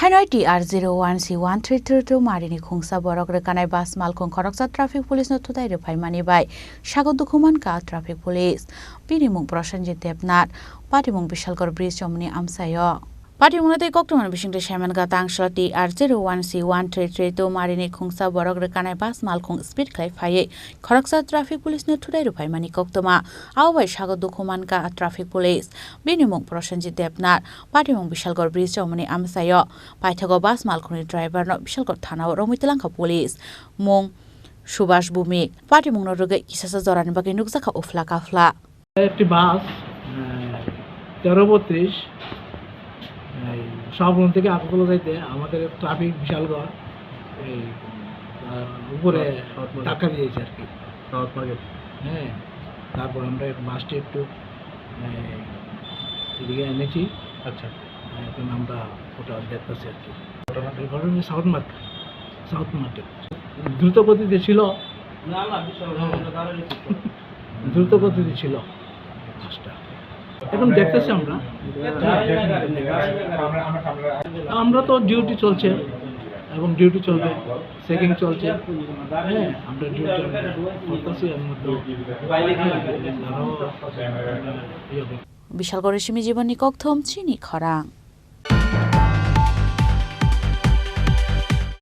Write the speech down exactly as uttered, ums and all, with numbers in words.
Haino T R zero one C one three three two marini khungsa borok rwkanai bus malkhung khoroksa traffic police no thutai rwphaimani bai sago dukhu mankha traffic police. Bini mung Prosenjit Debnath, patimung Bishalgarh bridge chomoni amchaio. Patimungno tei koktwmani bisingtwi saimankha tangshla T R zero one C one three three two marini khungsa borok rwkanai bus malkhung speed khlai phaiwi khoroksa traffic police no thutai rwphaimani koktwma. Abo bai sago dukhu mankha traffic police. Bini mung Prosenjit Debnath, patimung Bishalgarh bridge chomoni amchaio. Paithago bus malkhungni driver no Bishalgarh thanao romwi twlangkha police. Mung Subhash Bhumik, patimungno rwgwi kisasa jorani bagwi nukjakha uphla kaphla. একটি বাস, আহ, তেরো বত্রিশ, এই, শাহবাগ থেকে আগরতলা যাইতে আমাদের ট্রাফিক বিশালগড়, এই, আহ, উপরে south market. ধাক্কা দিয়েছে আর কি। South market. হ্যাঁ, তারপর আমরা এক বাসটি একটু, এই, এদিকে এনেছি। আচ্ছা। এখন আমরা ওটা দেখতেছি আর কি। ঘটনাটা? ঘটনা সাউথ মার্কেট, সাউথ মার্কেট। দ্রুত গতিতে ছিল। না, না, বিশাল হ্যাঁ। ঘটনা দাঁড়ালে কি করে? দ্রুত গতিতে ছিল বাসটা। এখন দেখতেছি আমরা। আমরা, আমরা, আমরা, আমরা তো ডিউটি চলছে এবং ডিউটি চলবে, চেকিং চলছে। হ্যাঁ, আমরা ডিউটি আমরা করতেছি, এর মধ্যে আরো ইয়ে হবে। Bishalgarh simi jiboni kokthom chini khorang.